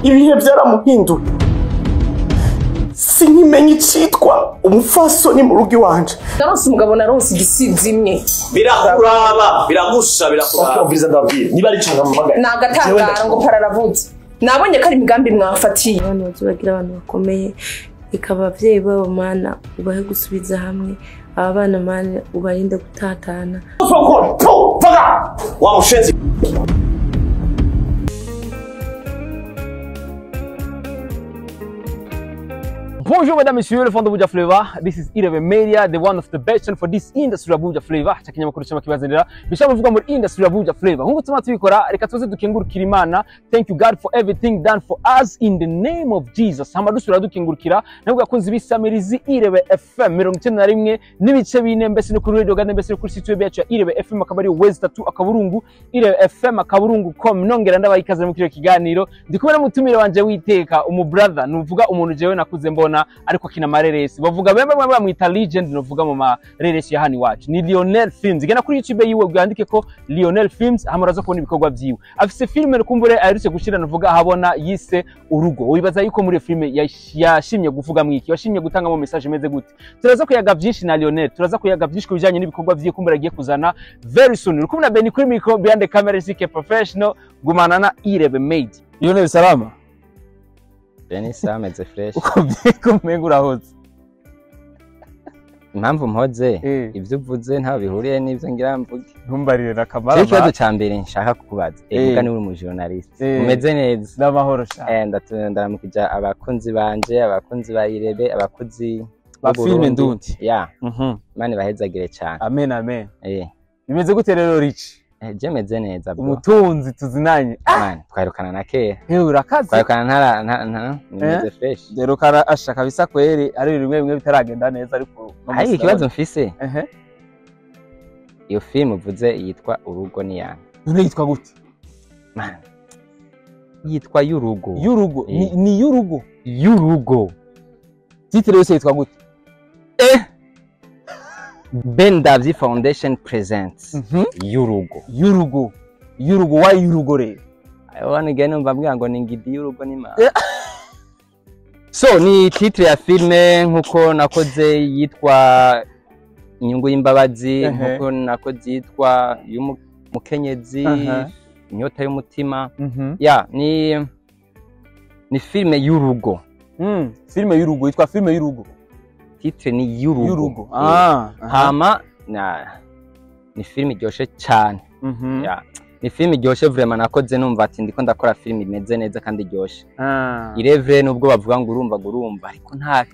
Ibihe byaramuhinduye, sinkimenya icitwa umupfasoni mu rugo iwanje. Naronse umugabo, naronse igisizi imwe. Birakuraba, biragusha, birakuraba. Umviriza, ndababwira niba ari ikintu mpamagaye. Ni agatangaro ngo pararavuze, nabonye ko ari imigambi mwafatiye. Abantu bazi bagira abantu bakomeye, reka ababyeyi babo, Mana, ubahe gusubiza hamwe aba bana, Mana, ubarinde gutatana. Vaga wa mushenzi. Bonjour mesdames, messieurs, le fond de Buja Flavor. This is Irebe Media, the one of the best for this industry ya Buja Flavor. Cha kinyamakuru cyama kibazanira bishaka bivuga muri industry ya Buja Flavor. Nkuko tuma tubikora, reka tuze dukengurukira Imana. Thank you God for everything done for us in the name of Jesus. Hama dusubira dukengurukira nabwo akunzi bisamirizi Irebe FM 91.4, mbese no kuri Radio Garden, mbese no kuri site web yacu ya Irebe FM, akaba ari www.irebefm.com. Nongera ndabaha ikaze mu kino kiganiro. Ndi kumwe n'umutumire wanje witeka, umu brother, nuvuga umuntu jewe nakuze mbona ariko akina amareresi, bavuga bembe bamwe bamwita legend, nuvuga mu mareresi ya hano iwacu ni Lionel Films. Genda kuri YouTube yiwe bwandike ko Lionel Films, hama uraza kubona ibikorwa vyiwe. Afise filme rukumbure aherutse gushira, nuvuga ahabona, yise Urugo. Wibaza yuko muri iyo filme yashimye kuvuga mwiki, yashimye gutangamo message imeze gute? Turaza kuyaga vyinshi na Lionel, turaza kuyaga vyinshi ku bijanye n'ibikorwa vyiwe kumbura agiye kuzana very soon. Uri kumwe na Benny kuri micro, behind the camera CK Professional. Gumana na Irebe Made. Lionel, salama. Benny ameze fresh. Uko byeko umenga urahoze. Impamvu mpoze, ibyo uvuze ntaho bihuriye n'ibyo ngira mvuge. Ntumbarire na kamara. Cyo ikibazo ca mbere nshaka kukubaza, vuga niba uri umujournalist. Umeze neza? N'amahoro sha. Ndaramukija abakunzi banje, abakunzi ba Irebe, abakunzi ba b'u filime Burundi. Ndundi. Ya, Imana ibahezagire cane. Amen, amen. Bimeze gute rero, Rich? Je meze neza, bro. Umutunzi tuzinanye. Man, twarukana na kera. Hewe, urakaze. Twarukana ntara nta nimeze fresh. Rero kara asha kabisa kweri, ari bimwe bimwe bitaragenda neza, ariko no Ariko ikibazo mfise, ehe. Iyo filime uvuze yitwa Urugo ni yanjye? None yitwa gute? Man, yitwa Y'urugo. Y'urugo. Ni Y'urugo. Y'urugo. Titre yose yitwa gute? Ben Davy Foundation presents Y'urugo. Y'urugo, Y'urugo wa Y'urugo rero. Abana igihe numva mbwira ngo ni ngidi y'urugo ni ma. So ni titre ya filme, nkuko nakoze yitwa Inyungu y'imbabazi, nkuko nakoze yitwa Y'umukenyezi, Inyota y'umutima. Ya, ni filme y'urugo. Filme y'urugo, yitwa filme y'urugo. Titre ni Y'urugo. Y'urugo. Ah, aha. Hama na ni filme iryoshe cyane. Ya, ni filme iryoshe vraiment, nakoze numva ati ndiko ndakora filme imeze neza kandi iryoshe. Irevre nubwo bavuga ngo urumva ngo urumva, ariko nta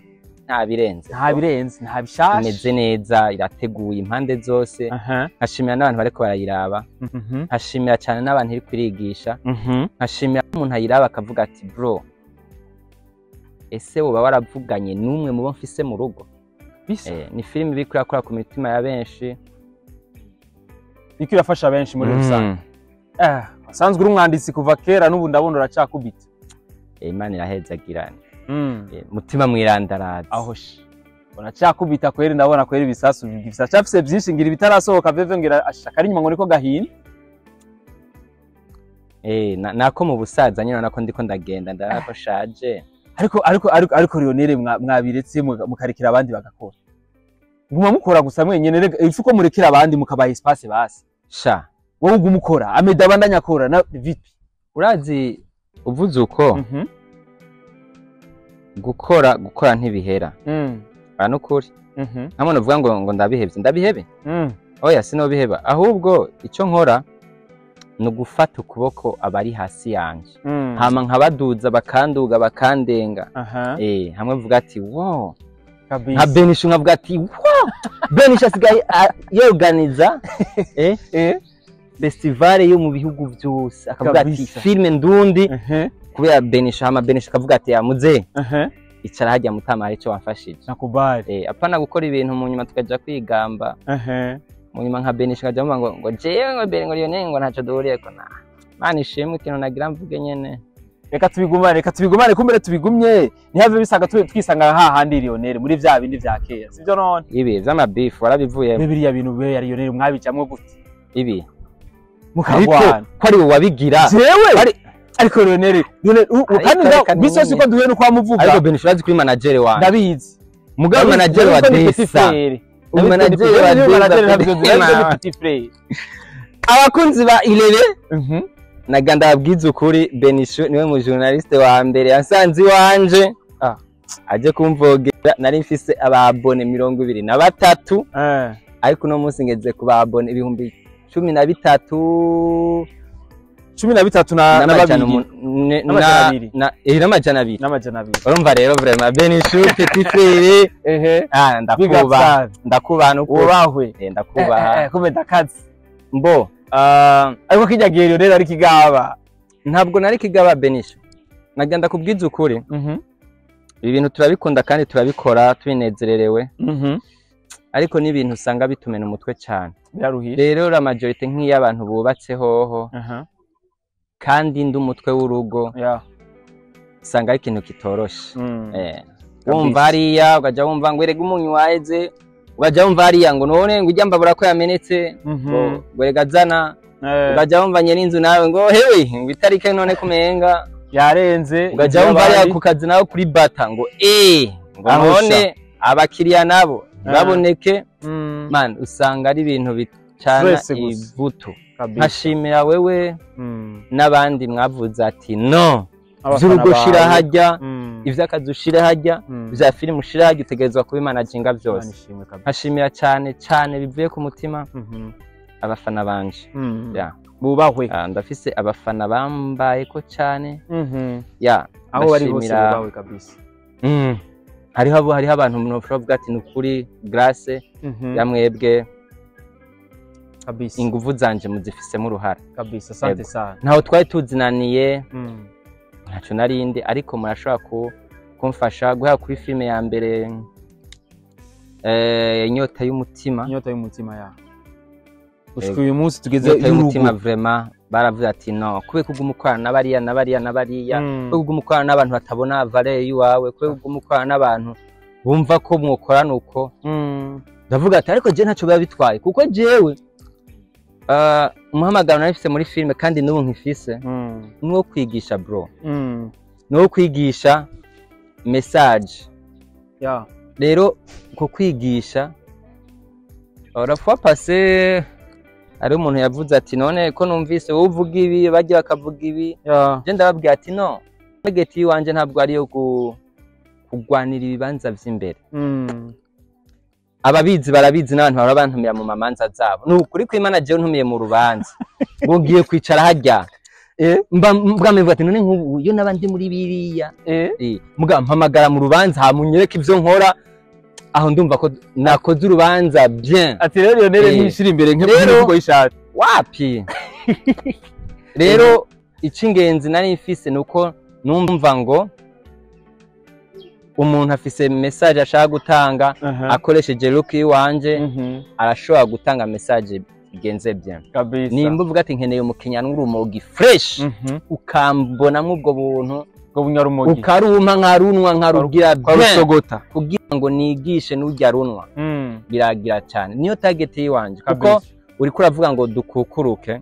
birenze. Nta birenze, nta bishasha. Imeze neza, irateguye impande zose. Nkashimira n'abantu bariko barayiraba, nkashimira cyane n'abantu iri kurigisha, nkashimira n'umuntu ayiraba akavuga ati: "Bro, ese woba waravuganye n'umwe mu bo mfise mu rugo?" Bisa. Ni filime iriko irakora ku mitima ya benshi. Iriko irafasha benshi muri rusange. Asanzwe uri umwanditsi kuva kera, n'ubu ndabona uracakubita. Imana irahezagirana. Mutima mwirandarazi. Aho shi uracakubita kweri, ndabona kweri ibisasu bisacafise byinshi, ngira ibitarasohoka veve, ngira ashaka ari inyuma ngo niko gahina. Nako mu busaza nyine nako ndiko ndagenda, ndabona ko shaje. Ariko Lionel, mwabiretse mukarekera abandi bagakora, nguma mukora gusa mwenyene. Rega ifu ko murekera abandi mukabaha espace basi. Sha. Wowe uguma ukora, Ameda abandanya akora na vipi? Urazi uvuze uko, gukora ntibihera. Ara nukuri nta muntu uvuga ngo ndabihevye, ndabihebe. Oya, sinobiheba, ahubwo icyo nkora ni ugufata ukuboko abari hasi yanje, hama nkabaduza, bakanduga, bakandenga. Hamwe mvuga ati wow, nka Benisha, nkavuga ati wow, Benisha asigaye yorganiza festival yo mu bihugu byose, akavuga ati filime ndundi kubera Benisha. Hama Benisha akavuga ati: "Yamuze icara hajya mutama, hari icyo wamfashije." Nakubali. Apana gukora ibintu mu nyuma tukaja kwigamba, mu nyuma nka Benisha nkajya mvuga ngo jewe ngo Beni ngo Lionel ngo ntacyo duhuriyeko. Na Mana ishimwe, ikintu nagira mvuge nyene. Reka tubigumane, reka tubigumane, kumbere tubigumye ntihave bisanga twisanga hahandi, Lionel, muri vya bindi vya kera, sivyo none? Ibi vy'amabifu warabivuyemo. Biriya bintu be ya Lionel mwabijamwo gute? Ibi Mukagwana. Ko ari wowe wabigira. Jewe? Ari Ariko Lionel, kandi bisi ko duhuye nuko wamuvuga. Ariko Benisho urazi kuri manager wanje. Ndabizi. Mugabo manager wa Desa. Manager wa Desa. Petit frère. Abakunzi ba Irere. Naganda abwiza ukuri, Benisho niwe mu journaliste wa mbere yasanze iwanje. Aje kumvogera, nari mfise ababone 23. Ariko no munsi ngeze ku babone 13,000. 13 na babiri. Na 200. N'amajana abiri. Urumva rero vraiment Benisho petit frère. Ndakubaha. Ndakubaha nuko. Ubahwe. Ndakubaha. Kumbe ndakazi. Mbo. Ariko kijya gihe rero ari kigaba. Ntabwo nari kigaba Benisho. Nagenda kubwiza ukuri. Ibi bintu turabikunda kandi turabikora tubinezererewe. Ariko n'ibintu usanga bitumena umutwe cyane. Biraruhira. Rero la majorité nk'iy'abantu bubatse hoho. Kandi ndi umutwe w'urugo. Usanga ari ikintu kitoroshe. Wumva hariya ukaja wumva ngo erega umunyu waheze, ukaja wumva hariya ngo none ngo ujya mbabura ko yamenetse, ngo erega zana, ukaja wumva nyene inzu nawe ngo hewe ngo itarike none kumenga yarenze, ukaja wumva hariya ku kazi nawe kuri bata ngo ngo none abakiriya nabo ntibaboneke. Man, usanga ari ibintu bicana ivutu. Nkashimira wewe n'abandi mwavuze ati no vy'urugo shira hajya, ivy'akazi ushira hajya, vya filime ushira hajya, utegerezwa kubimanaginga byose. Nkashimira cyane cyane bivuye ku mutima abafana banje. Bubahwe. Ndafise abafana bambaye ko cyane. Aho bari hose bubahwe kabisa. Hariho abantu mushobora ati nukuri Grace yamwebwe kabisa, inguvu zanje muzifisemo uruhara kabisa. Asante sana. Ntaho twari tuzinaniye, ntaco narindi, ariko murashobora kumfasha guhera kuri filime ya mbere, Inyota y'umutima. Inyota y'umutima ya gushika uyu munsi tugeze y'umutima vraiment baravuze ati no kube kuguma ukorana n'abariya n'abariya n'abariya, kube kuguma ukorana n'abantu batabona valeur yiwawe, kube kuguma ukorana n'abantu bumva ko mwokorana uko. Ndavuga ati ariko je ntaco biba bitwaye kuko jewe umuhamagaro narifise muri filime kandi n'ubu nkifise nuwo kwigisha bro, nuwo kwigisha message. Rero ko kwigisha la fois passée ari umuntu yavuze ati none ko numvise wowe uvuga ibi bajya bakavuga ibi, je ndababwira ati no target yiwanje ntabwo ari yo kugwanira ibibanza vy'imbere. Ababizi barabizi n'abantu bahora bantumira mu mamanza zabo. Ni ukuri ko Imana jewe ntumiye mu rubanza ngo ngiye kwicara harya, mbwa ati none nk'ubu iyo naba ndi muri biriya, mbwa mpamagara mu rubanza hamunyereka ivyo nkora, aho ndumva ko nakoze urubanza bien. Ati rero Lionel ntishira imbere nk'imvugo y'ishati wapi. Rero icingenzi nari mfise nuko numva ngo umuntu afise message ashaka gutanga akoresheje look yiwanje, arashobora gutanga message igenze bien. Nimba uvuga ati nkeneye umukinya n'urumogi fresh, ukambonamwo ubwo buntu bwo bunyarumogi, ukarumpa nkarunwa nkarugira bien kugira ngo nigishe n'urya runwa, biragira cyane. Niyo target yiwanje kuko uriko uravuga ngo dukukuruke.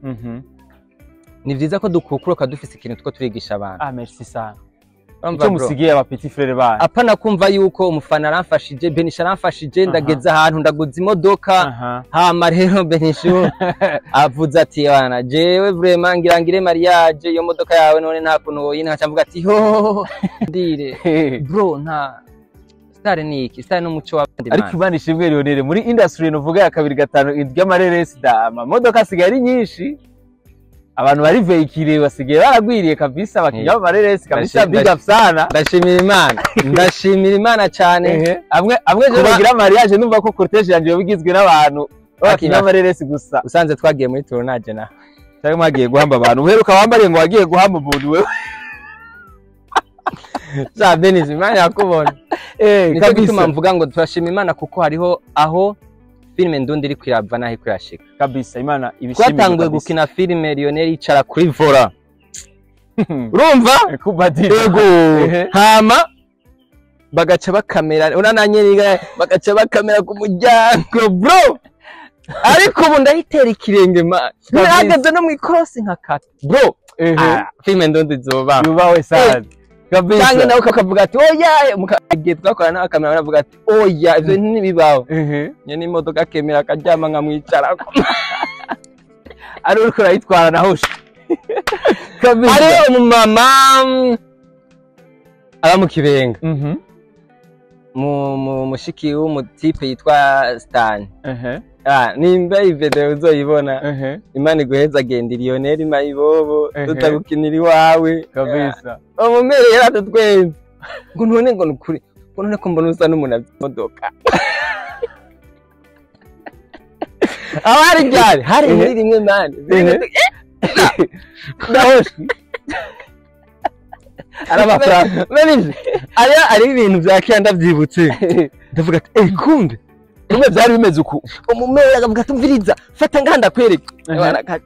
Ni vyiza ko dukukuruka dufise ikintu two turigisha abantu. Merci sana. Icyo musigiye aba petit frère bayo. Apana kumva yuko umufana aramfashije, Benisho aramfashije, ndageze ahantu ndaguze imodoka, hama rero Benisho avuze ati bana jewe vraiment ngira ngire mariage, iyo modoka yawe none nta kuntu woyinka, nca ati ho ndire bro, nta star ni iki, star n'umuco w'abandi. Ariko Imana ishimwe Lionel, muri industry nuvuga ya 257 ry'amareresi da amamodoka asigaye ari nyinshi, abantu bari vehicule basigaye baragwiriye kabisa, bakinya amareresi kabisa. Big up sana. Ndashimira Imana, ndashimira Imana cyane. Amwe je bagira mariage numva ko cortège yanje yobigizwe n'abantu bakinya amareresi gusa. Usanze twagiye muri tournage na cyangwa mwagiye guhamba abantu, uheruka wambariye ngo wagiye guhamba umuntu wewe. Za Benisho Imana yakubona. Nico gituma mvuga ngo turashima Imana kuko hariho aho filime ndundi iri kwirava naho ikwirashika kabisa. Imana ibishimire. Twatanguye gukina filime Lionel yicara kuri vola, urumva yego, hama bagaca bakamera urananyeriga, bagaca bakamera ku muryango bro. Ariko ubu ndayitera ikirenge man, nahagaze no mu ikorosi nkakata bro. Filime ndundi izoba yubawe sana kabisa. Cyangwa nawe ukavuga ati oya, igihe twakorana n'abakamera baravuga ati oya, ivyo ntibibaho. Nyene imodoka akemera akaryama nkamwicarako. Ari uriko urayitwara naho kabisa. Hariho umumama aba mu Kibenga, mu mushiki w'umutipe yitwa Stan. Nimba iyi video uzoyibona, Imana iguheza, agenda Lionel Mayibobo, tutagukinira iwawe kabisa. Umumere yaratutwenze ngo none ngo nukuri, ngo none ko mbona usa n'umuntu afite imodoka. Aho hari ryari hari muri rimwe man ndahoshe ari amafaranga. Ari ibintu vya kera ndavyibutse, ndavuga ati eh kumbe kumbe byari bimeze uku. Umumere akavuga ati umviriza, fata ngaha ndakwereka,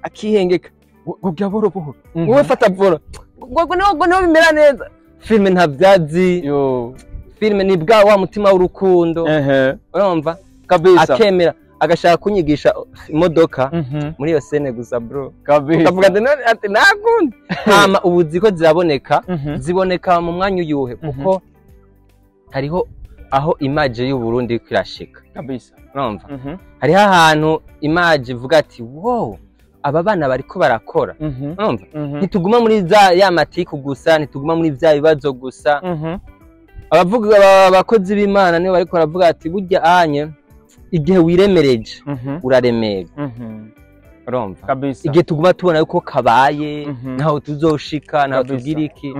akihengeka ngo buhoro buhoro, wowe fata volant, ngo niho bimera neza. Filime ntavyazi, filime ni bwa wa mutima w'urukundo, urumva kabisa. Akemera agashaka kunyigisha imodoka muri iyo scène gusa bro, kabisa. Ukavuga ati nakundi. Hama ubu ziko ziraboneka, ziboneka mu mwanya uyuhe? Kuko hariho aho image y'u Burundi iriko irashika kabisa, urumva hariho ahantu image ivuga ati wow, aba bana bariko barakora, urumva ntituguma muri za ya matiku gusa, ntituguma muri vya bibazo gusa. Abavuga abakozi b'Imana nibo bariko baravuga ati burya anye igihe wiremereje uraremera, urumva kabisa. Igihe tuguma tubona yuko kabaye, ntaho tuzoshika, ntaho tugira iki,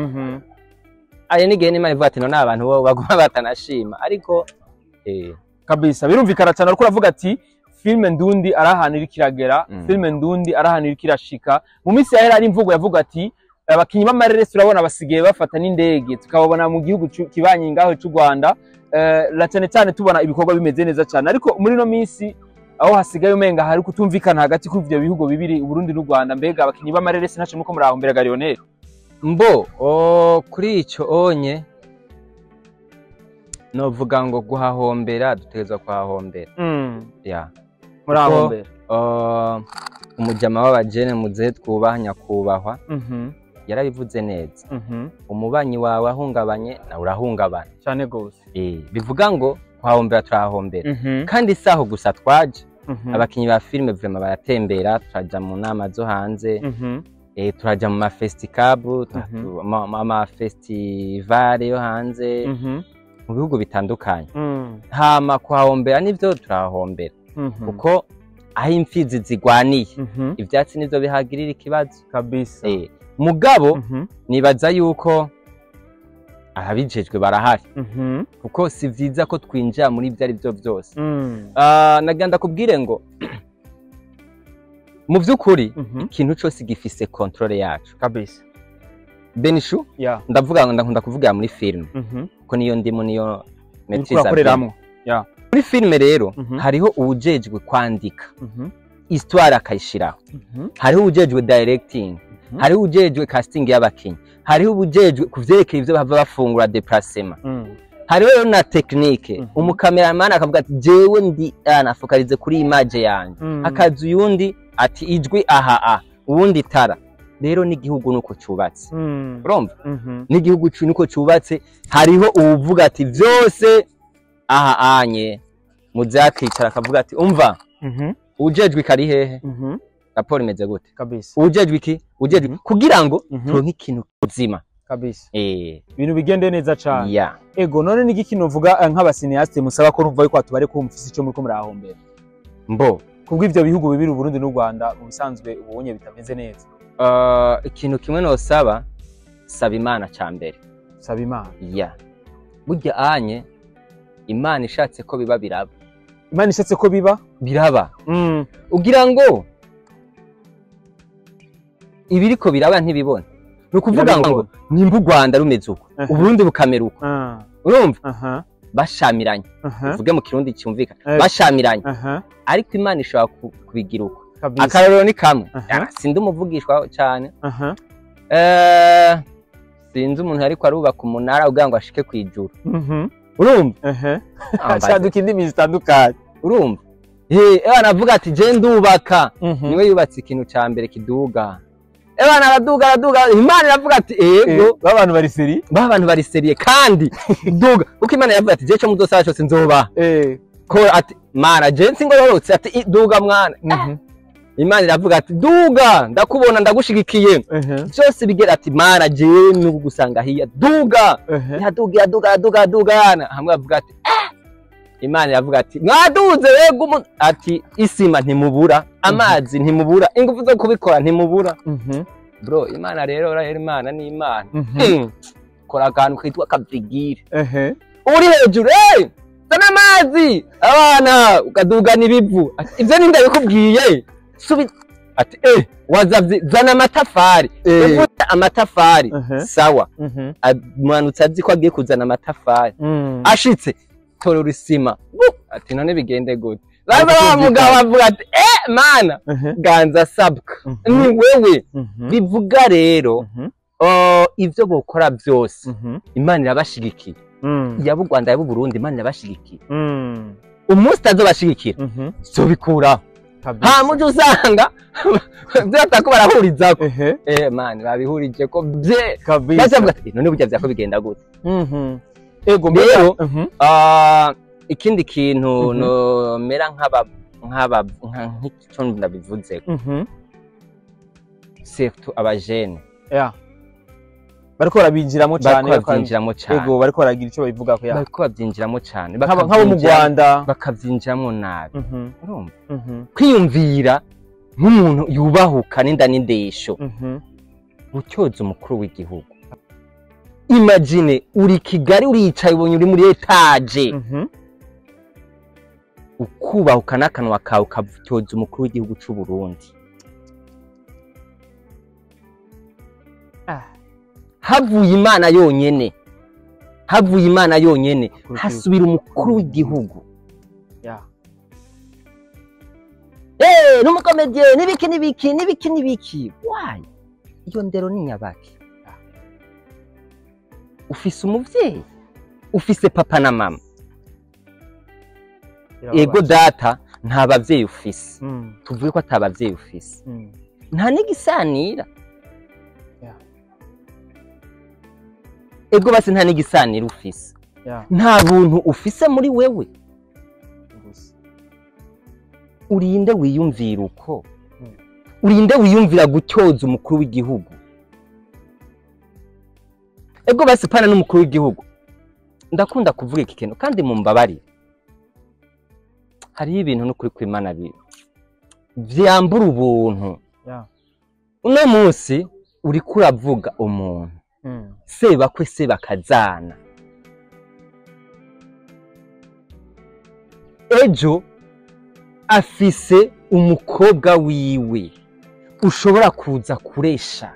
aya n'igihe n'Imana ivuga ati none abantu bo baguma batanashima ariko kabisa. Birumvikana cyane, ariko uravuga ati filime ndundi ari ahantu iriko iragera, filime ndundi ari ahantu iriko irashika. Mu minsi yahera ari imvugo yavuga ati abakinyi b'amareresi urabona basigaye bafata n'indege, tukababona mu gihugu kibanyi ngaho cy'u Rwanda, la cyane cyane tubona ibikorwa bimeze neza cyane. Ariko muri no minsi aho hasigaye umenga hari kutumvikana hagati kw'ivyo bihugu bibiri, Burundi n'u Rwanda, mbega abakinyi b'amareresi ntaco nuko murahombera Lionel? Mbo kuri ico onye novuga ngo guhahombera dutegerezwa kuhahombera. Ya murahombera. Umujama w'abajene muzehe twubaha nyakubahwa yarabivuze neza, umubanyi wawe ahungabanye nawe urahungabana cyane gose. Bivuga ngo kuhahombera turahahombera, kandi saho gusa twaje abakinyi ba filime vraiment baratembera, turaja mu nama zo hanze, turaja mu mafestikabu, amafestivale yo hanze mu bihugu bitandukanye. Hama kuhahombera nivyo turahahombera, kuko aho imfizi zigwaniye ivyatsi nivyo bihagirira ikibazo kabisa. Mugabo nibaza yuko ababijejwe barahari, kuko si vyiza ko twinjira muri ivyo ari byo byose. Nagira ndakubwire ngo mu vy'ukuri ikintu cose gifise contrôle yacu kabisa. Benishu, ndavuga ngo ndakunda kuvugira muri filime, kuko niyo ndimo, niyo maîtrise urakoreramwo. Muri filime rero hariho uwujejwe kwandika histoire akayishiraho, hariho uwujejwe directing, hariho uwujejwe casting y'abakinyi, hariho uwujejwe kuvyerekeye ivyo bava bafungura déplacement, hariho rero na technique. Umukameramani akavuga ati jewe ndi nafokalize kuri image yanjye, hakaza uyundi ati ijwi aha a uwundi itara. Rero n'igihugu nuko cubatse, urumva n'igihugu nuko cubatse, hariho uwuvuga ati vyose aha anye muzakicara akavuga ati umva ujejwe ikari hehe, raporo imeze gute kabisa, ujejwe iki, ujejwe kugira ngo turonke ikintu kuzima kabisa, ibintu bigende neza cyane. Ego none ni igiki novuga nk'abasineaste musaba ko numva yuko atubare ko mufise ico muri ko murahombera mbo kubwo ivyo bihugu bibiri Burundi n'u Rwanda mu bisanzwe ubonye bitameze neza? Ikintu kimwe nosaba, saba Imana ca mbere. Saba Imana. Burya anye Imana ishatse ko biba biraba. Imana ishatse ko biba biraba. Ugira ngo ibiriko biraba ntibibona. Nukuvuga ngo nimba u Rwanda rumeze uko, Uburundi bukamera uko, urumva bashamiranye, uvuge mu Kirundi cyumvikana, bashamiranye, ariko Imana ishobora kubigira uko. Akarorero ni kamwe, sindi umuvugishwa cyane, sinzi umuntu ariko arubaka umunara ugira ngo ashike kwijuru, urumva acaduka indimi zitandukanye, urumva Ebana avuga ati je ndubaka. Niwe yubatse ikintu ca mbere kiduga. Ebana araduga, araduga, Imana iravuga ati ego. Babantu bari sérieux. Ba bantu bari sérieux kandi duga, kuko Imana yavuga ati je cyo muzosaba cyose nzoba ko ati Mana je nsingororotse ati duga mwana. Imana iravuga ati duga, ndakubona, ndagushigikiye. Byose bigera ati Mana je nugusanga hiya, duga. Iraduga, iraduga, iraduga, iraduga yana hamwe bavuga ati ah! Imana iravuga ati mwaduze wego ati isima ntimubura, amazi ntimubura, ingufu zo kubikora ntimubura. Bro, Imana rero Imana ni Imana. Kora akantu kitwa kavigire uri hejuru, hey! Zana amazi abana ukadugana ibivu. Ati, ivyo ninde bikubwiye? Subi ati wazavye, zana amatafari. Uvuze amatafari. Sawa. Amanutse azi ko agiye kuzana amatafari. Ashitse torora isima. Bu! Ati none bigende gute? Baza wa mugabo avuga ati Mana ganza sabwa ni wewe. Bivuga rero ivyo bokora byose Imana irabashigikiye. Yaba u Rwanda, yaba Burundi, Imana irabashigikiye. Umunsi itazobashigikira zobikuraho. Nta muco usanga vyatako barahurizako. Man, babihurije ko bye. Bazavuga ati none burya vyako bigenda gute? Ego. Rero ikindi kintu nomera nk'aba nk'ico ndabivuze, surtout abajene. Yeah. Bariko barabinjiramo cyane. Bariko bavyinjiramo cane. Ego, bariko baragira ico babivugako ya. Bariko bavyinjiramo cane. Nk'abo mu Rwanda. Bakavyinjiramo nabi. Urumva, kwiyumvira nk'umuntu yubahuka n'inda n'indesho gutyoza umukuru w'igihugu. Imagine uri Kigali, uricaye, ubonye uri muri étage, ukubahuka n'akanwa kawe ukatyoza umukuru w'igihugu c'u Burundi. Havuye Imana yonyene, havuye Imana yonyene, hasubira umukuru w'igihugu. N'umukomediye n'ibiki n'ibiki n'ibiki n'ibiki. Why? Iyo ndero ni nyabaki? Ufise umuvyeyi, ufise papa na mama. Ego data, nta bavyeyi ufise. Tuvuge ko ata bavyeyi ufise, nta n'igisanira. Ego basi, nta n'igisanira ufise, nta buntu ufise muri wewe. Gusa. Urinde wiyumvira uko, urinde wiyumvira gutyoza umukuru w'igihugu. Ego basi, pana n'umukuru w'igihugu. Ndakunda kuvuga iki kintu kandi mumbabarire, hariho ibintu n'ukuri kw'Imana vyambura ubuntu. Uno munsi uriko uravuga umuntu sebakwe, sebakazana, ejo afise umukobwa wiwe ushobora kuza kuresha,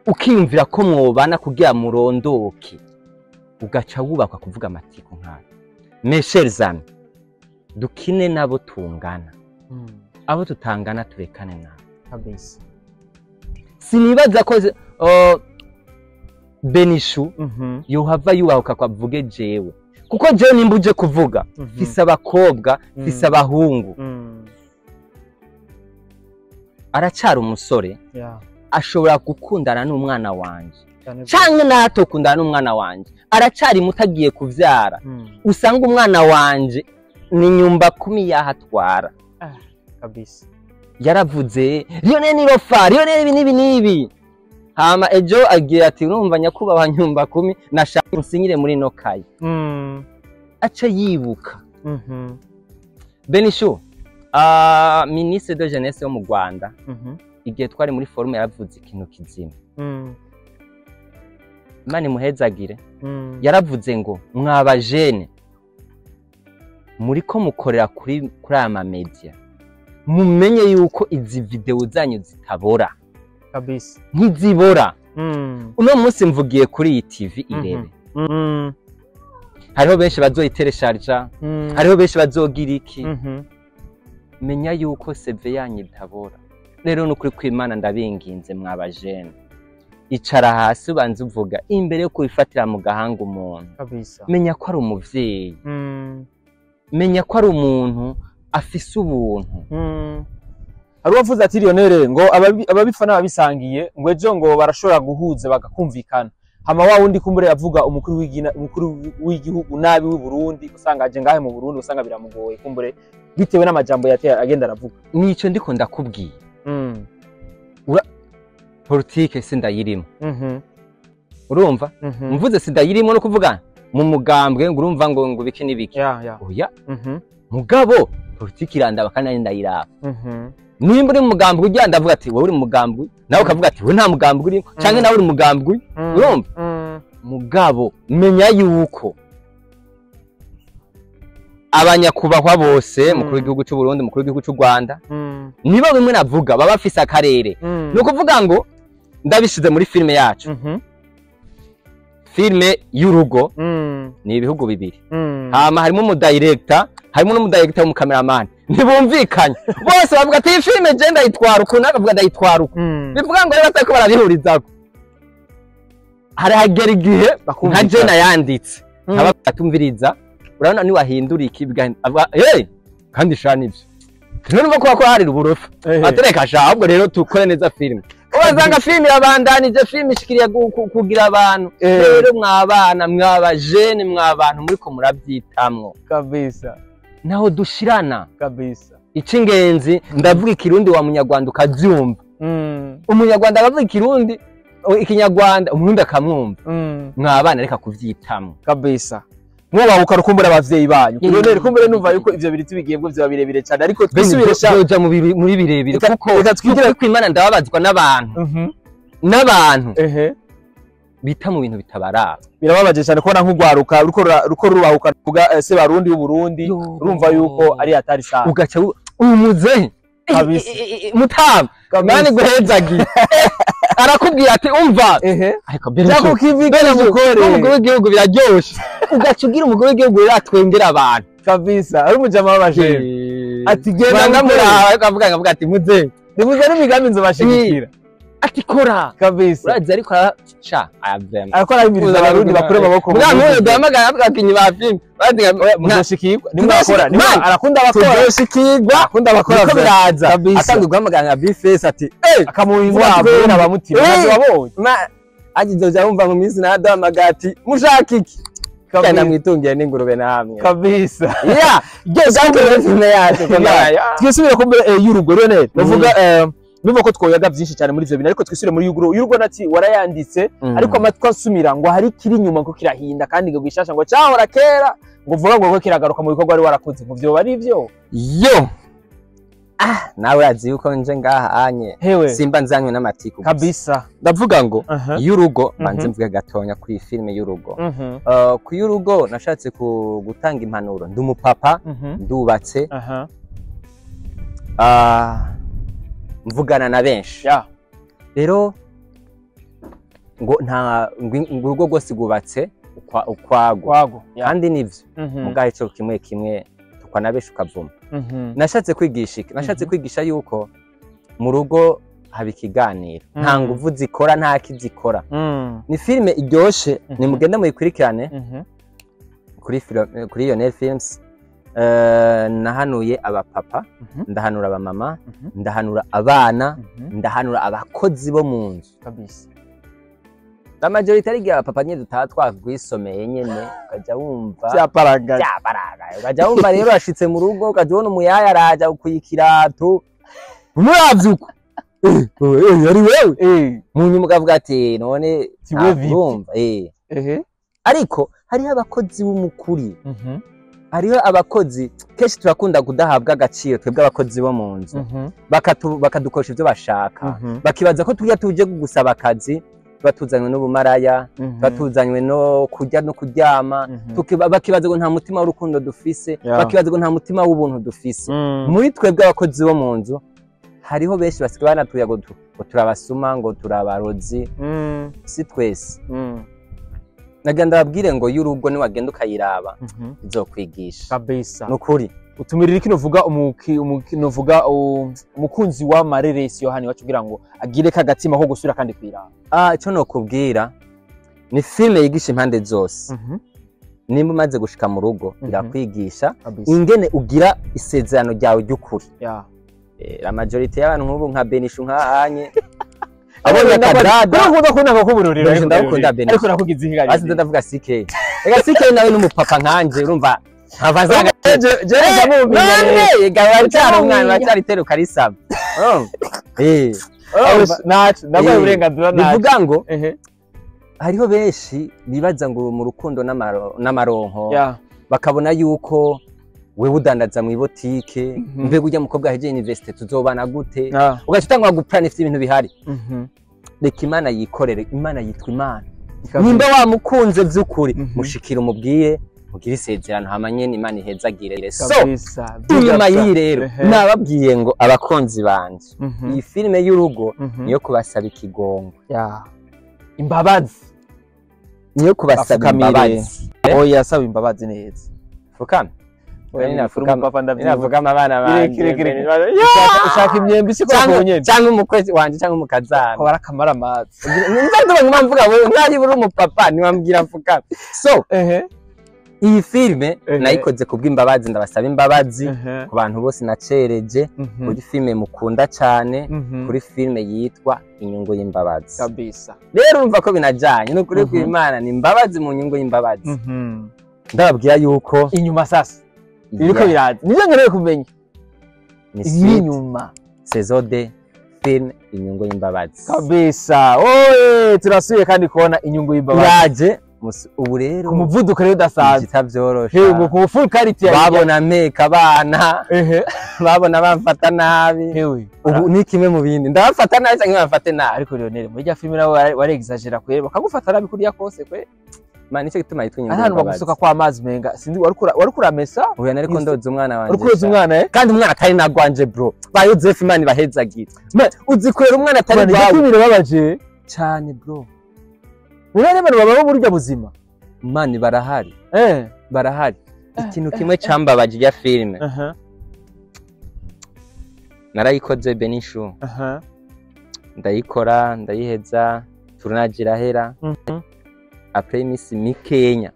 ukiyumvira ko mwobana kugira murondoke, ugaca wubakwa kuvuga amatiku nkayo. Mes chers amis, dukine nabo tungana, abo tutangana turekane nabo. Kabisa. Sinibaza ko Benishu yohava yubahuka ko avuge jewe, kuko jewe nimba uje kuvuga, mfise abakobwa, mfise abahungu. Aracyari umusore, ashobora gukundana n'umwana wanje Cyane. canke natokundana n'umwana wanje, aracyari muto, agiye kuvyara. Usanga umwana wanje ni nyumba kumi yahatwara. Kabisa. Yaravuze Lionel ni rofa, Lionel ibi n'ibi n'ibi, hama ejo agira ati urumva nyakubahwa nyumba kumi, nashaka unsinyire muri no kaye. Aca yibuka. Benishu, ministre de jeunesse yo mu Rwanda, igihe twari muri forum yaravuze ikintu kizima. Imana imuhezagire. Yaravuze ngo mwaba jene muriko mukorera kuri aya mamedia, mumenye yuko izi video zanyu zitabora. Kabisa. Ntizibora. Uno munsi mvugiye kuri iyi TV Irebe, hariho benshi bazoyiteresharja, hariho benshi bazogira iki. Menya yuko CV yanyu itabora. Rero nukuri kw'Imana ndabinginze, mwaba jene, icara hasi ubanze uvuga imbere yo kubifatira mu gahanga umuntu. Kabisa. Menya ko ari umuvyeyi, menya ko ari umuntu. Afise ubuntu. Hari uwavuze ati Lionel ngo ababifa n'ababisangiye ngo ejo ngo barashobora guhuza bagakumvikana. Hama wa wundi kumbure yavuga umukuru w'igihugu nabi w'i Burundi, usanga aje ngahe mu Burundi usanga biramugoye kumbure bitewe n'amajambo yateye agenda aravuga. Nico ndiko ndakubwiye. Politike sindayirimo. Urumva? Mvuze sindayirimo no kuvuga mu mugambwe ngo urumva ngo biki n'ibiki. Oya. Mugabo politike irandaba kandi nari ndayiraba. Nimba uri mu mugambwe ujya ndavuga ati wowe uri mu mugambwe, nawe ukavuga ati wowe nta mugambwe urimo, canke nawe uri mu mugambwe, urumva? Mugabo menya yuko abanyakubahwa bose, mukuru w'igihugu cy'u Burundi, mukuru w'igihugu cy'u Rwanda, nibo bimwe navuga baba bafise akarere. Ni ukuvuga ngo ndabishize muri filime yacu. Filime y'urugo ni ibihugu bibiri. Hama harimo umudirector, harimo n'umudirector w'umukameramani. Ntibumvikanye. Bose bavuga ati iyi filime je ndayitwara uku, nawe akavuga ndayitwara uku. Bivuga ngo rero batariko barabihurizako. Harahagera igihe nka je nayanditse. Nkaba atumviriza, urabona ni wahindura iki avuga hey kandi sha nivyo. Rero numva ko hari uburofa. Atereka sha ahubwo rero tukore neza filime. Ubazanga filime irabandanije, filime ishikiriye kugira abantu. Rero mwabana, mwaba jeune, mwabantu muriko murabyitamwo. Kabisa. Naho dushirana. Kabisa. Icingenzi ndavuga ikirundi wa munyarwanda ukavyumva. Umunyarwanda akavuga ikirundi, ikinyarwanda umurundi akamwumva. Mwabana reka kuvyitamwo. Kabisa. Mwobahuka rukumbura abavyeyi banyu. Lionel kumbure numva yuko ivyo biri tubigiye bwo vyo birebire cyane, ariko twisubire sha byoja muri birebire kuko reka twigire ku Imana ndababazwa n'abantu. N'abantu bita mu bintu bitabaraba. Birababaje cyane kubona nk'ugwaruka ruko rubahuka kuvuga se barundi y'u Burundi, urumva yuko ari atari sana. Ugaca umuze kabisa mutaba mani guhezagiye arakubwira ati umva ariko byako kiviga mukore umugore w'igihugu biraryoshe. Ugaca ugira umugore w'igihugu ratwengera abantu kabisa. Ari umujama w'abajene ati genda ngamuraba akavuga ati muze nimuze n'imigambi nzobashigikira ati kora kabisa. Urazi ariko sha arakora imiriza abarundi bakure amaboko. Mugabo duhamagara avuga ati nyiba film muzoshikirwa nimwakora arakunda abakora tuzoshikirwa akunda abakora niko biraza. Atanga guhamagara nka Bface ati akamuha inkwavu n'abamutima ntabwo wabonye agizoja wumva mu minsi naduhamagara ati mushaka iki kana mwitungiye n'ingurube namwe kabisa. Yeah filime yacu twisubire ku mbere y'urugo. Lionel ndavuga numva ko twoyaga byinshi cyane muri ivyo bintu, ariko twisubire muri y'urugo. Y'urugo nati warayanditse, ariko amatwi asumira ngo hari kiri inyuma ko kirahinda kandi ngo gishasha ngo cyahora kera ngo vuga ngo kiragaruka mu bikorwa wari warakoze, ngo vyoba ari ivyo. Yo nawe urazi yuko nje ngaha anye simba nzanywe n'amatiku kabisa. Ndavuga ngo y'urugo banze mvuge gatonya kuri filime y'urugo. Ku y'urugo nashatse gutanga impanuro. Ndi umupapa, ndubatse, mvugana na benshi. Rero ngo nta urugo rwose rwubatse ukwago kandi nivyo mugahe cyo kimwe kimwe tukwa na benshi ukavuma. Nashatse kwigisha iki? Nashatse kwigisha yuko mu rugo haba ikiganiro, nta nguvu zikora nta kizikora. Ni filime iryoshe, nimugende muyikurikirane kuri Lionel Films. Nahanuye abapapa, ndahanura abamama, ndahanura abana, ndahanura abakozi bo mu nzu kabisa. La majorité ari abapapa nyine dutaha twagwisomeye nyene, ukaja wumva byaparagaye ukaja wumva rero ashitse mu rugo ukaja ubona umuyaya araja ukuyikirato umuravye uko ari wewe, mu nyuma ukavuga ati none urumva. Ariko hariho abakozi b'umukuri, hariho abakozi kenshi turakunda kudahabwa agaciro twebwe abakozi bo mu nzu, bakadukoresha ibyo bashaka, bakibaza ko tujya tuje gusaba akazi, tuba tuzanywe n'ubumaraya, tuba tuzanywe no kurya no kuryama, bakibaza ngo nta mutima w'urukundo dufise, bakibaza ngo nta mutima w'ubuntu dufise. Muri twebwe abakozi bo mu nzu hariho benshi basigaye banatuya ngo turabasuma, ngo turabarozi, si twese. Nagenda babwire ngo y'urugo ni wagenda ukayiraba izokwigisha kabisa. Nukuri utumirira iki novuga novuga umukunzi wa Mareresi Yohani wacu kugira ngo agire kagatima ko gusura kandi kwiraba? Ico nokubwira ni filme yigisha impande zose. Nimba umaze gushika mu rugo, irakwigisha ingene ugira isezerano ryawe ry'ukuri. La majorité y'abantu nk'ubu nka Benishu nkahanye abonye akadada. Ndakunda kubururira. Ndakunda Benishu. Ariko nakugize ihigari. Basi ndavuga CK. Ega CK nawe n'umupapa nkanje, urumva nkavazaga je none gabara umwana bacyari risaba. Nacu ndaguha uburenganzira nacu. Bivuga ngo hariho benshi bibaza ngo mu rukundo n'amaronko, bakabona yuko wewe udandaza mu ibotike, mbega ujya mukobwa heje university tuzobana gute, ugaca utangwa guplanify ibintu bihari. Reka Imana yikorere, Imana yitwa Imana. Nimba wamukunze vy'ukuri, mushikira umubwiye, mugire isezerano hamanye n'Imana ihezagire. So inyuma y'iyi rero nababwiye ngo abakunzi banje, iyi filime y'urugo niyo kubasaba ikigongo, imbabazi, niyo kubasaba imbabazi. Oya, saba imbabazi neza. Fukame. Nafukama abana banje. Ushaka imyembe isi ko nyene cyangwa umukozi wanje cyangwa umukazana ko barakamara amazi. Nzanduba mvuga wewe ntari buri umupapa niwambwira mfukame. So iyi filme nayikoze kubw'imbabazi, ndabasaba imbabazi ku bantu bose nacereje kuri filme mukunda cyane, kuri filme yitwa Inyungu y'Imbabazi. Kabisa. Rero urumva ko binajanye no kuri kw'Imana ni imbabazi mu nyungu y'imbabazi. Ndababwira yuko inyuma sasa biriko biraza, nivyo nkeneye kumenya inyuma saison 2 film Inyungu y'Imbabazi. Kabisa. Oye, turasuye kandi kubona Inyungu y'Imbabazi iraje. Ubu rero ku muvuduko rero udasanzwe kitavyorosha. Hewe ku full quality babona meka abana, babona bamfata nabi. Hewe ubu ni kimwe mu bindi ndabafata nabi cyangwa bamfate nabi. Ariko Lionel muri rya filime nawe wari exagera kwere, bakagufata nabi kuriya kose kwe. Man, nicyo gituma yitwa Inyungu y'Imbabazi. y'Imbabazi. Bagusuka kwa amazi menga sindi wari kuramesa. Oya, nariko ndoza umwana wanje. Uri kuroza umwana Kandi umwana atari nagwanje bro. Ba Joseph Imana bahezagira. Uzi kwera umwana atari gwawe. Birababaje cyane bro. Urare abantu babaho burya buzima. Mani barahari. Barahari. Ikintu kimwe cambabaje ya filme. Narayikoze Benishu. Ndayikora, ndayiheza, tournage irahera. Après imisi mikenya.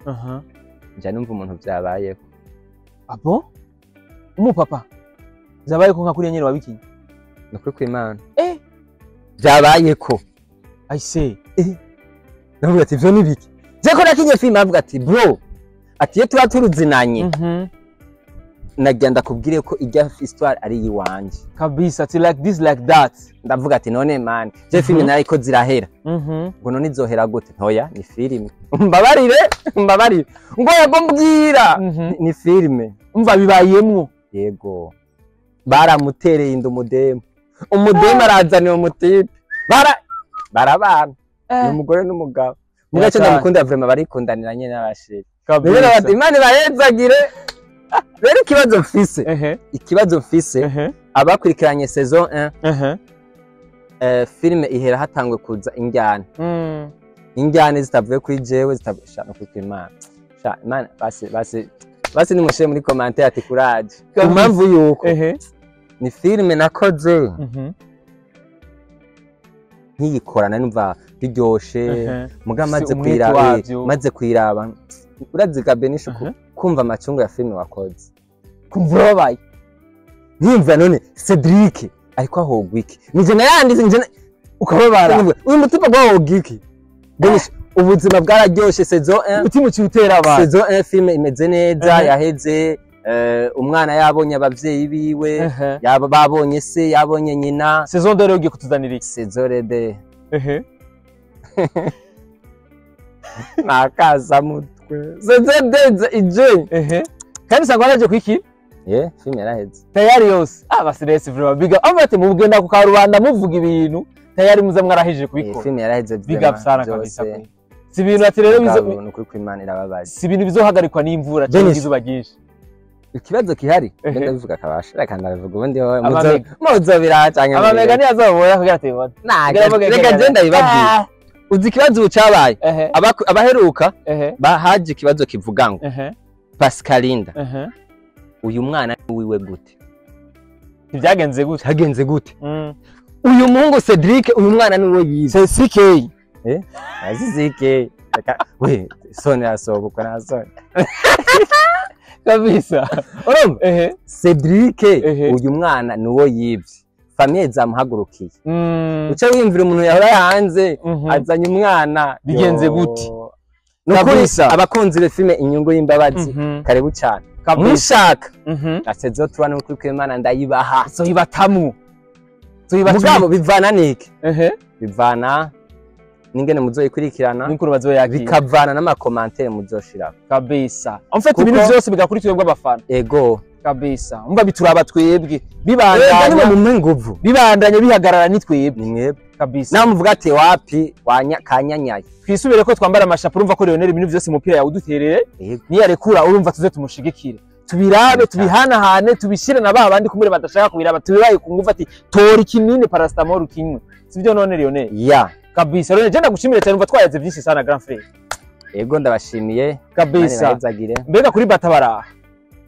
Nja numva umuntu vyabayeho. Abo? Umupapa. Vyabayeko nka kuriya nyene wabikinye. Nukuri kw'Imana. Vyabayeko. I say. Ndavuga ati ivyo ni biki? Je ko nakinye filme avuga ati bro, ati iyo tuba turuzinanye. Nagira ndakubwire ko ijya histoire ari yiwanje. Kabisa, ati like this like that. Ndavuga ati none man, je filme nariko zirahera. Ngo none izohera gute? Ntoya, ni filme. Mbabarire, mbabarire. Ngo yego mbwira. Ni filme. Umva bibayemwo. Yego. Baramutereye inda umudemu. Umudemu arazaniye umutipe. Barabana. Ni umugore n'umugabo. Mugace ndamukunda vraiment, barikundanira nyene n'abashiri. Kabisa. Rero Imana ibahezagire. Rero ikibazo mfise, ikibazo mfise, abakurikiranye saison 1, filme ihera hatangwe kuza injyana. Injyana zitavuye kuri jewe, zitavuye no kuri Imana. Sha Imana basi basi nimushire muri commentaire ati courage. Impamvu yuko ni filme nakoze nkiyikorana numva biryoshe, muga maze kuyiraba uraziga Benishu kumva amacungo ya filme wakoze. Kumva urabaye. Nimva none Cedric ariko ahogwa iki? Nije nayanditse nje ukababara. Uyu mutima gwahogwa iki? Benishu ubuzima bwararyoshe saison 1. Umutima uciutera abantu. Saison 1 filme imeze neza, yaheze umwana yabonye abavyeyi biwe, yaba babonye se, yabonye nyina. Saison 2 rero ugiye kutuzanira iki? Saison 2. Nakaza mutwe. Saison 2 ije. Kandi sangwa naje kwiki? Filme yaraheze. Tayari yose. Abasiresi vraiment big up. Amate mugenda ku karubanda muvuga ibintu, tayari muza mwarahije kubikora. Filme yaraheze. Big up sana kabisa. Si ibintu ati rero bizo nukuri kw'Imana irababaje. Si ibintu bizohagarikwa n'imvura cyangwa izuba ryinshi. Ikibazo kihari ngenda bivuga kabasha, reka ndabivuga ubundi wowe muzobira cyangwa amamega ni azabora kugira ati bibone. Reka genda bibabwira. Uzi ikibazo ubu cabaye? Abaheruka bahaje ikibazo kivuga ngo Pascalinda uyu mwana wiwe gute? Ntibyagenze gute? Hagenze gute? Uyu muhungu Cedric uyu mwana niwe yize. CK. Azi CK. We soni asobukwa na soni Kabisa. Urumva? Ehe. Cedric Ehe. uyu mwana niwo yivye, famille zamuhagurukiye. Uca wiyumvira umuntu yahora hanze azanye umwana, Bigenze Yo. gute? Nukuri Kabisa. abakunzi be filme Inyungu y'Imbabazi, karibu cyane. Kabisa. Mushaka asezo tuba n'ukuri kw'Imana ndayibaha. Zoyibatamu. Mugabo bivana niki? Ehe. Bivana n'ingene muzoyikurikirana, N'inkuru bazoyakira. bikavana n'amakomantere muzoshirako. Kabisa. En fait Kuko- ibintu byose bigakuri twebwe abafana. Ego. Kabisa. Umva bituraba twebwe. Ega nimwe Bibandanya mumpe inguvu. bibandanya bihagarara ni twebwe. Ni mwebwe. Kabisa. Nawe muvuga ati wapi wanya kanyanyaye. Twisubire ko twambara amashapo, urumva ko Lionel ibintu byose umupira yawuduterere. Ego. Niyarekura urumva tuze tumushigikire. Tubirabe, tubihanahane, tubishire na ba bandi kumure badashaka kubiraba, tubibaye ku ngufu ati tora ikinini paracetamol ukinywe. Sivyo none Lionel? Ya. Kabisa. Lionel, je ndagushimire cyane, umva twayaze byinshi sana grand frère. Ego ndabashimiye. Kabisa. Mani bahezagire. Mbega kuri batabara.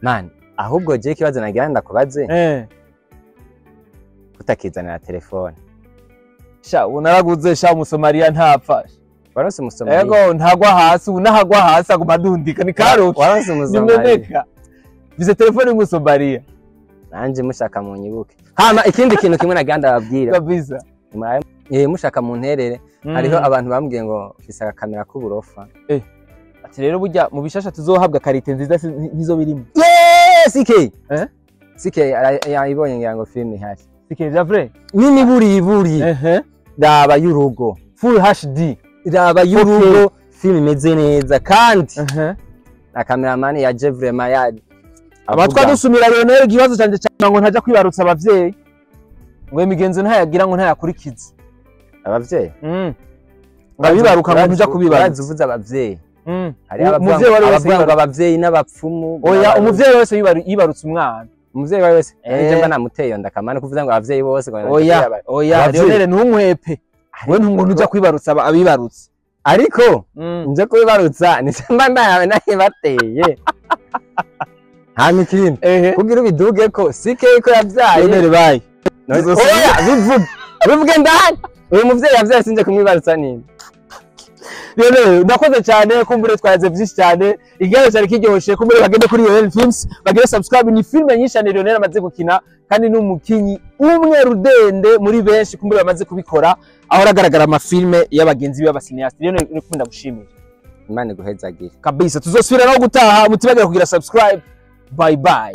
Man, ahubwo je ikibazo nagira ndakubaze, Eh. kutakizanira telefone. Sha unaraguze sha Umusomalia ntapfa. Waronse Umusomali? Ego ntagwa hasi, unahagwa hasi aguma adundika ni karoki. Waronse Umusomali? Nimeneka. Bize telefone y'Umusomalia. Nanje mushaka munyibuke. Hama ikindi kintu kimwe nagira ndababwira. Kabisa. Mushaka munterere. Hariho abantu bambwiye ngo mfise agakamera k'uburofa. Ati rero burya mu bishasha tuzohabwa karite nziza ntizo birimo. Yes, CK. Eh? CK yayibonye ngira ngo film ihari. Sike javre. N'imiburiburi. Ehe. Raba y'urugo. Full HD. Raba y'urugo, film imeze neza kandi Ehe. na cameraman ya vraiment ya Abatwa dusumira Lionel ikibazo canje cyane ngo ntaja kwibarutsa abavyeyi. Ngo imigenzo ntayagira ngo ntayakurikize. Abavyeyi. Ngo abibaruka ngo ntuja kubibarutsa. Urazi uvuze abavyeyi. Hariho abavuga Umuvyeyi wari wese abavuga ngo yibarutse. abavyeyi n'abapfumu. Oya, umuvyeyi wese yibarutse umwana. Umuvyeyi wawe wese. Nje mba namuteye ndakamana kuvuga ngo abavyeyi bose ngo Oya, oya, Abavyeyi. Lionel ntunkwepe. We ntungo ntuja kwibarutsa abibarutse. Ariko nje kubibarutsa ni mba ndawe naye bateye. Hama ikindi Ehe. kugira ubiduge ko CK ko yavyaye. Lionel bayi. Oya bivuge bivuge ndani uyu muvyeyi yavyaye sinje kumwibarutsa nini. Lionel ndakoze cyane kumbure twaze byinshi cyane, ikiganiro cyari kiryoshye, kumbure bagende kuri Lionel Films bagire subscribe, ni filme nyinshi cyane Lionel amaze gukina kandi ni umukinyi umwe rudende muri benshi kumbure bamaze kubikora, aho aragaragara amafilme y'abagenzi be b'abacinéaste. Lionel ndakunda gushimira. Imana iguhezagire. Kabisa. Tuzosubira no gutaha, mutibagira kugira subscribe. Bye bye.